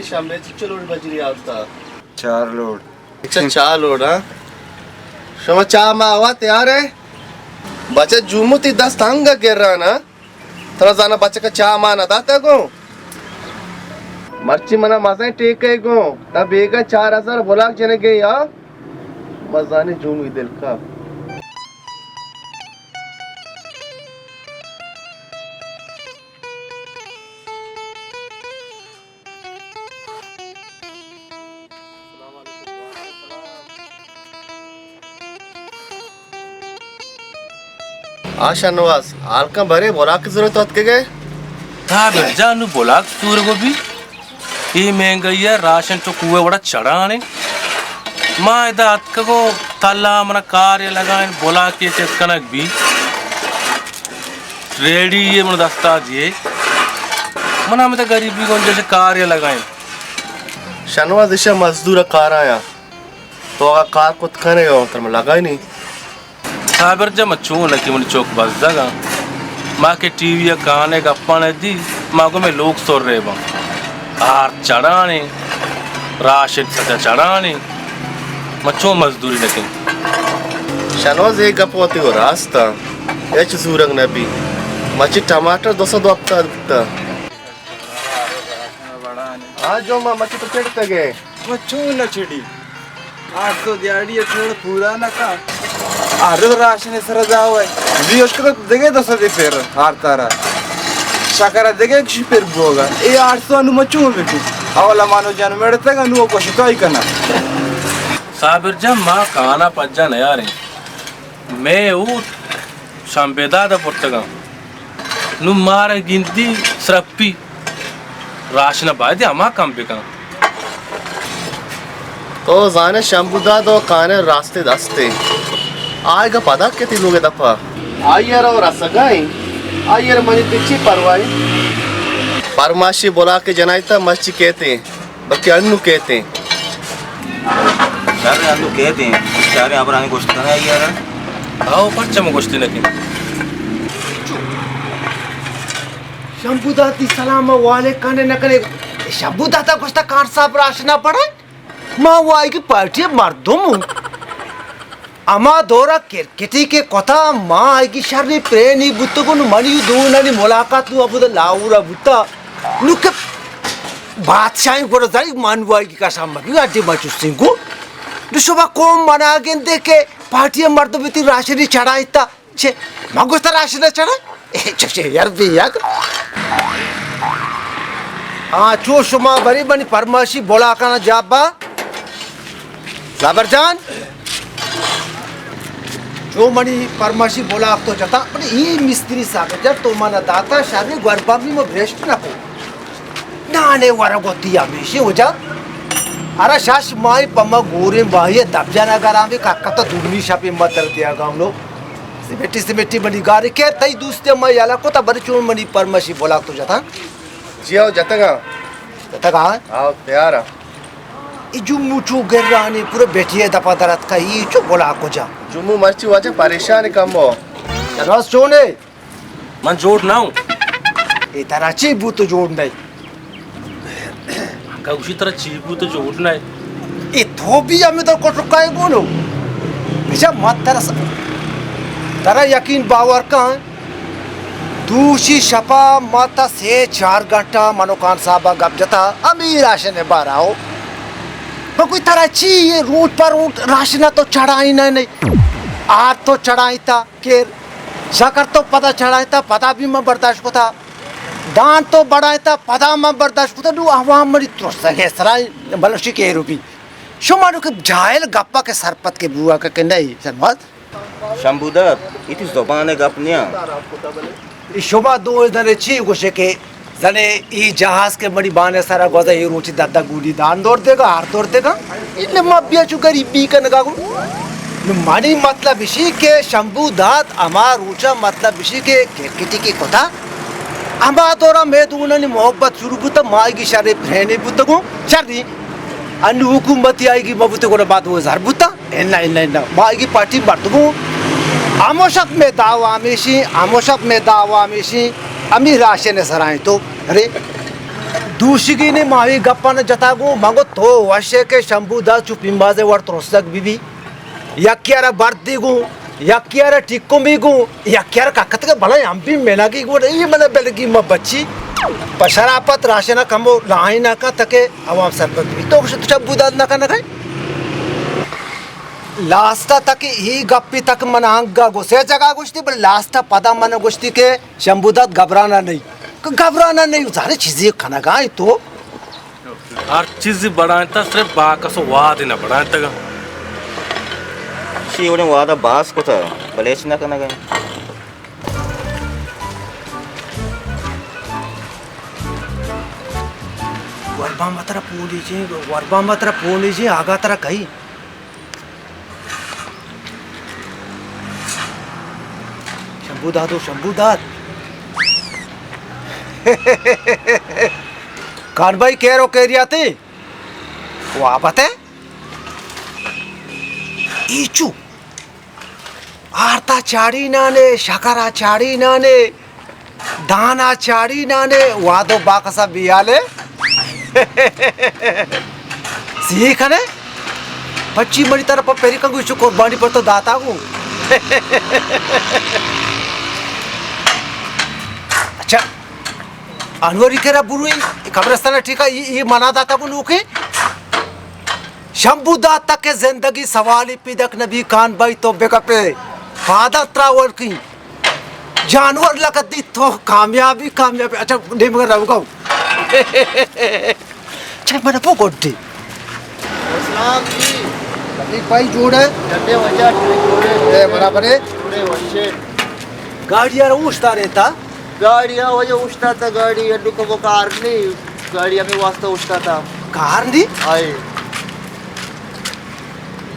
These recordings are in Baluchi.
شمبے چچو لوڈ بجری آورتا؟ چار لوڈ۔ اچھا، چار لوڈ، ہاں۔ شما چاہ ما آوا تیار ہے؟ بچہ جومو تی دست ہنگا گرانا۔ ترا زانا بچکا چاہ ما نہ داتا گوں۔ مرچی منا مزن ٹیکے گوں۔ تا بیگا چار ہزار بلاک جنگے یا۔ مزانی جومی دل کا۔ آ شاہنواز، ہالکاں برے بلاک ضرورت اتکگے؟ تا برجا نو بلاک سورگو بی۔ اے مہنگائی ء راشن چو کوہ وڑا چڑانے۔ ما ادا اتکگو تلا منا کار لگائیں بلاکے چست کنگ بی۔ ریڈی یہ من دستا دیے۔ من ہم تو غریبی گنجش کار یا لگائیں۔ شنواز ایشا مزدور کار آیا۔ تو اگا کار کت کنے ہو، تر من لگائی نہیں۔ صابر جان، ما چون کہ منی چوک بزگاں۔ ما کہ ٹی وی کانے گپانے دی، ما گو میں لوگ سر رہے باں۔ آر چڑانے، راشد سجا چڑانے۔ ما چون مزدوری نکیں؟ شنواز، اے گپ وتی و راست ء، ہچ زورگ نہ بی۔ مچی ٹماٹر دو سد و ہپتاد بوتا۔ ہاں جو ما مچی تو چڑتگے۔ ما چون نہ چڑی؟ آٹھ سو دیاڑی ء چوڑ پورا نہ کا۔ آ رو راشن سر جاو ہے۔ جی اس کو تو دگے دو سو دی پھر ہار تارا۔ شکر دگے کسی پھر بوگا۔ اے آٹھ سو انو ما چون بکو۔ اولا مانو جان میڑتگا نو کو شکائی کنا۔ صابر جان، ما کانا پجا نیاریں۔ مئے اوٹ شمبے داد ء برتگاں۔ نوں مارا گندی سرپی۔ راشن ء باید ہما کم بکن۔ تو زانے شمبو داد و کانے راستے دستے۔ آئیگا پدا کتی لوگ دپا۔ آئی ء رو رسگائیں۔ آئی ء رو منی تچی پرواہی۔ پرماشی بلا کے جنائی تا مرچی کہتے۔ بلکہ انو کہتے ہیں۔ شر انو کہتے ہیں۔ شر ابرانی گوشت کنا یار۔ آؤ، پرچم گوشتی نہ کہ۔ شمبو داتی سلام و علیکم نہ کنے۔ شمبو داتا گوشتا کار صاحب راشنا پڑا۔ ما وائی کی پارٹی مردم ہوں۔ ہما دورا کرکٹی کہ کتا ما آئی کی شری پرینی بوتگوں، منی دونانی ملاقات نو ابو لاہور بوتا۔ نو کہ بادشاہی گڑا زائی من وائی کی قسم مگی اڈی ما چستیں کو۔ نو شما قوم منا گندے کہ پارٹی مردم بیتی راشنی چڑھائیتا۔ چے؟ ما گوشتا راشن چڑھا؟ اے چشے یار بے یاد۔ ہاں، چو شما بری منی پرماشی بولا کنا جابا۔ صابر جان، چو منی پرماشی بولا تو جتا، بلے ای مستری صابر جان تو منا داتا شامی گوربا بھی مو بھرشت نہ کو۔ نانے ورگ وتی ہمیشی وجہ۔ ارا شش ماہی پما گوریں باہی دپ جانا گرام بی ککتا دونی شپی متر دیا گامنو۔ سمیٹی سمیٹی منی گاری کہ تئی دوست ما یالا کو تا بری چون منی پرمشی بولا تو جتا۔ جی آؤ جتگا۔ جتگا؟ آؤ تیارا۔ ای جمو چو گرانی پورا بیٹی دپا درت کا ای چو بولا کو جا۔ جمو مرچی واجہ پریشان کم ہو۔ شناس چونے؟ من جوڑ نہ ہوں۔ اے ترا چی بوت جوڑ نہیں؟ انکا گوشی ترا چی بوت جوڑ نہیں؟ اے تو بھی ہمیں تو کٹکائے گونو۔ بچا مت ترا س-، ترا یقین باور کن۔ دوشی شپا ما تا سے چار گھنٹہ منو خان صاحبا گپ جتا، ہمیں راشن بارا ہو۔ بگوی ترا چی یہ روچ پر روچ راشن تو چڑھائی نہ نہیں۔ آر تو چڑھائی تا۔ کیر شکر تو پدا چڑھائیتا، پدا بھی من برداشت کتا۔ دان تو بڑھائیتا، پدا من برداشت کتا۔ نو عوام منی ترسگے سرا بلوشی کے روپی۔ شما نو کہ جاہل گپا کے سرپد کے بوا کہ، کہ نہیں، شنواز۔ شمبو داد، ایتی زبان گپ نیا۔ ای شما دو زنے چی گوشے کہ زنے ای جہاز کہ منی بانے سرا گوزا ای روچی دہ دہ گولی دان دور دیگا، ہر دور دیگا۔ ان ما بیا چو غریبی کنگا گو۔ نو منی مطلب اشی کہ شمبو داد ہما روچا مطلب اشی کہ کرکٹی کی کتا۔ ہما دورا مے دونانی محبت شروع بوتا، مائیگی شرے پرہنے بوتگو، شری۔ انو حکومتی آئیگی مبوتے گوڑا بعد وہ زر بوتا۔ انا، انا، انا۔ ما اگی پارٹی مردمو۔ ہمو شپ میں دعوا ہمیشی، ہمو شپ میں دعوا ہمیشی، ہمی راشن سرائیں تو۔ ارے، دوشیگی نے ماہی گپاں جتا گوں، من گو تو وشے کہ شمبو داد چو پیمبازے وڑ ترسگ بی بی۔ یکی ءَ را بردی گوں، یکی ءَ را ٹکمی گوں، یکی ءَ را ککتگ بلے ہم بی منگی گوں، ای من بلگی ما بچی۔ پہ شرافت راشن کمو لائن کا تکے عوام سرپد بی۔ تو گوشت شمبو داد نہ کنگے؟ لاستا تک ای گپی تک من آنگا گو سے جگہ گوشتی، بل لاستا پدا من گوشتی کہ شمبو داد گھبرانا نہیں۔ کہ گھبرانا نہیں، زانے چیزی کنگا ای تو۔ ہر چیزی بڑائینتا، صرف باکس و واد نہ بڑائینتگا۔ شی وڑیں وعدہ باز کتا، بلے ہچ نہ کنگا۔ وربا مترا پولیجیں، وربا مترا پولیجیں، آگا ترا کئی۔ شمبو داد و شمبو داد۔ کان بھائی کیرو کیریاتے؟ وابتے؟ ایچو۔ آرتا چاڑی نانے، شکرا چاڑی نانے۔ دانا چاڑی نانے، وادو باکسا بیالے۔ سی کنے؟ پچی منی طرف پر پیری کنگو، چو قربانی پر تو داتا گو۔ اچھا، انوری کرا بروی، قبرستان ٹھیکا، ای، ای منا داتا گو نوکے۔ شمبو داد تک زندگی سوالی پیدک نبی کان بھائی تو بگپے۔ پادا تراول کی۔ جانور لگت دی تو کامیابی، کامیابی۔ اچھا، نیمگا روگا۔ چل، من پو گڈی۔ اسلام جی۔ لطیف بھائی جوڑ ہے؟ جنڈے وجہ جوڑے۔ اے، برابر ہے۔ جوڑے وشے۔ گاڑی یار اوشتا رہتا؟ گاڑی آ وجہ اوشتا تا گاڑی، اڈو کو کار نہیں۔ گاڑی ہمیں واسطہ اوشتا تا۔ کار نہیں؟ آئے۔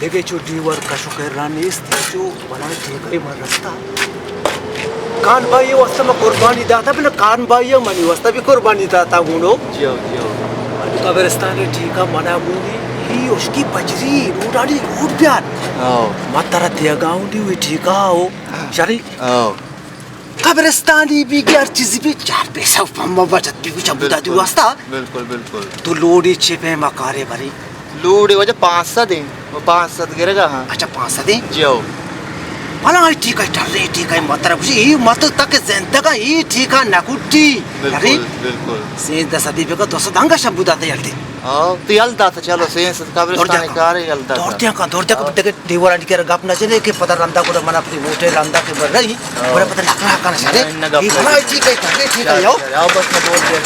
دگہ چو ڈیور کش و کرا نیست، چو بلائیں ٹھیکہ من رستا۔ کان بھائی واسطہ من قربانی داتا، بلے کان بھائی منی واسطہ بھی قربانی داتا گونو۔ جیو، جیو۔ قبرستان ٹھیکہ منا گونی، ہی اشکی پجری، روڈانی روڈ بیار۔ آؤ۔ ما ترا دیگا ہوں دی ہوئی ٹھیکہ ہو۔ شری؟ آؤ۔ قبرستانی بی گی ہر چیزی بی چار پیسہ و پما بچت بی گو چمبو دادی واسطہ۔ بالکل، بالکل۔ تو لوڑی چے پیما کارے بری؟ لوڑی وجہ پانچ سد ہیں، وہ پانچ سد گرگا ہاں۔ اچھا، پانچ سد ہیں؟ جی ہو۔ بھلا ای ٹھیک ہے، ٹرے ٹھیک ہے، مطلب ای مت تک زندگا ای ٹھیکا نہ کٹی۔ بالکل، ارے؟ بالکل۔ سیزدہ سدی بگا دو سد ہنگا شمبو داتا یلتے۔ ہاں، تو یل داتا، چلو، سین سد قبرستان کارے یل داتا۔ دورتیاں کا، دورتیاں کا، ہاں۔ دیکھ، دیوارانی کرا گپ نہ چلے کہ پتہ رندا کو منا اپنی ووٹے رندا کے بر رہی، ہاں۔ بڑا پتہ نکلا کنا شرے۔ نہ، نہ گپ یہ بھلا نہیں۔ ٹھیک ہے، ٹھیک ہے، ٹھیک ہے، یو۔ آؤ بس میں بول دیا۔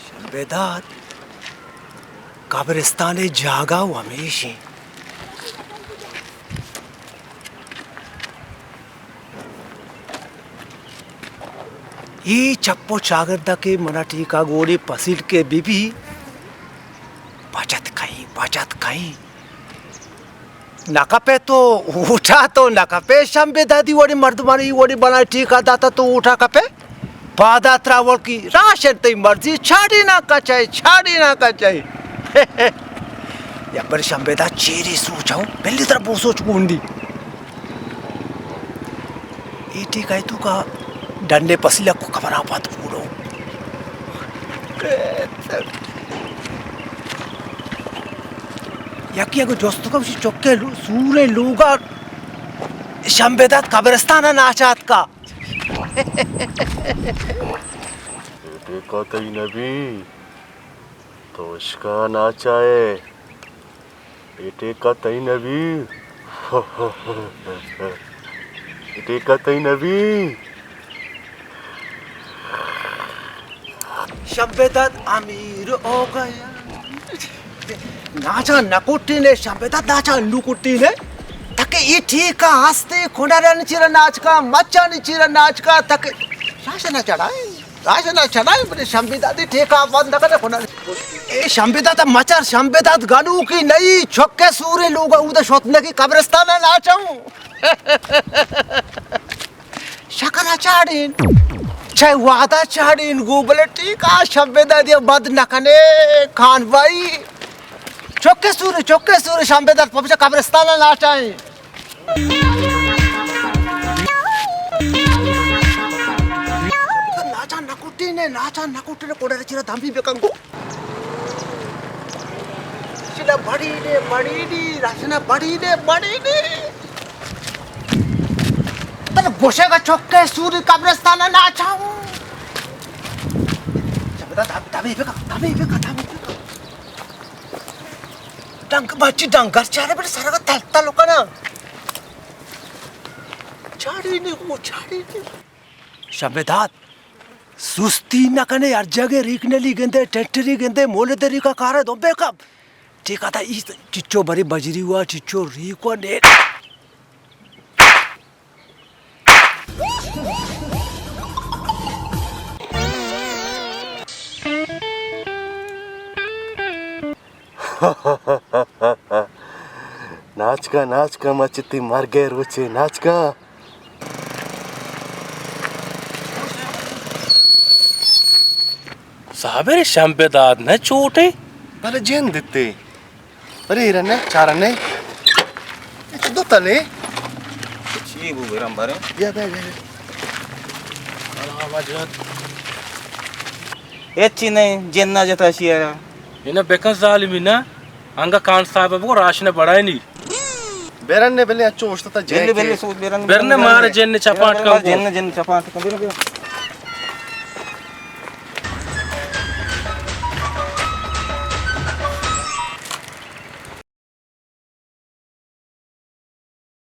شمبے داد، قبرستان جاگا و ہمیشی۔ ای چپ و چاگرد کہ منا ٹھیکا گوڑی پسیل کے بی بی، بچت کئی، بچت کئی۔ نہ کپے تو اوٹا تو نہ کپے، شمبے دادی وڑی مردمانی وڑی بنا ٹھیکا داتا تو اوٹا کپے۔ پادا تراول کی راشن تئی مرضی، چھاڑی نہ کچے، چھاڑی نہ کچے۔ یا پر شمبے داد چیری سوچاؤ، پہلی طرف وہ سوچ گونڈی۔ ایٹی کئی تو کا ڈنڈے پسیلہ کو خبر آباد پورو۔ یکی اگو جست کو چکے لو-، سورے لوگا شمبے داد قبرستان ناچات کا۔ ایٹی کا تئی نبی، تو اشکا ناچائے۔ اے ٹیکہ تئی نبی۔ اے ٹیکہ تئی نبی۔ شمبے داد امیر ہو گیا۔ ناچا نہ کٹینے، شمبے داد ناچا نو کٹینے۔ تکے اے ٹیکہ ہستے کنرانی چیرا ناچ کا، مچانی چیرا ناچ کا، تکے شاشنا چڑھائے۔ راج نہ چلائے، بلے شمبے دادی ٹیکہ بند نہ کنے، کنا۔ اے شمبے داد مچار، شمبے داد گنوکی نئی، چکے سورے لوگا اودا شوت نکی قبرستان ناچاؤں۔ شکر چاڑین، چاہے وعدہ چاڑین گو، بلے ٹیکہ شمبے دادی بند نہ کنے، کان بھائی۔ چکے سور، چکے سور، شمبے داد پمیشا قبرستان ءَ ناچائیں۔ ناچا نہ کٹی نے، ناچا نہ کٹی نے، کوڑے چیرا دھمی بکن گو۔ چلا بڑی نے، بڑی نے، راشنا بڑی نے، بڑی نے۔ تر گوشے گا چکے سور قبرستان ءَ ناچاؤں۔ شمبے داد، دھمی بکن، دھمی بکن، دھمی بکن۔ ڈنگ، بچی ڈنگر چارے بڑے سرگا تل تل کنا۔ چاڑی نے، وہ چاڑی نے۔ شمبے داد، سستی نہ کنے، ہر جگہ ریک نلی گندے، ٹیکٹری گندے، مولد ریکا کارے دو بے کب۔ ٹھیک آتا، ای چچو بری بجری ہوا، چچو ریکو نے۔ ناچکا، ناچکا، مچتی مرگے روچے، ناچکا۔ صابر، شمبے داد نہ چوٹے؟ بلے جند دیتے۔ ارے ایرا نے، چارا نے۔ اچ دو تلے۔ چی بو برم برے؟ بیا، بیا، بیا، بیا۔ اچی نہیں، جن نہ جتا شیرا۔ اینا بکن ظالمی نا، انگا کان صاحب بگو راشن بڑائنی۔ برن نے بلے اچو اوشتا تا جن بلے، کے۔ بلے سوچ برن نے، برن نے برن مار نے۔ جن چپاٹ برن کن مار کو۔ جن، جن چپاٹ کن، برن، برن۔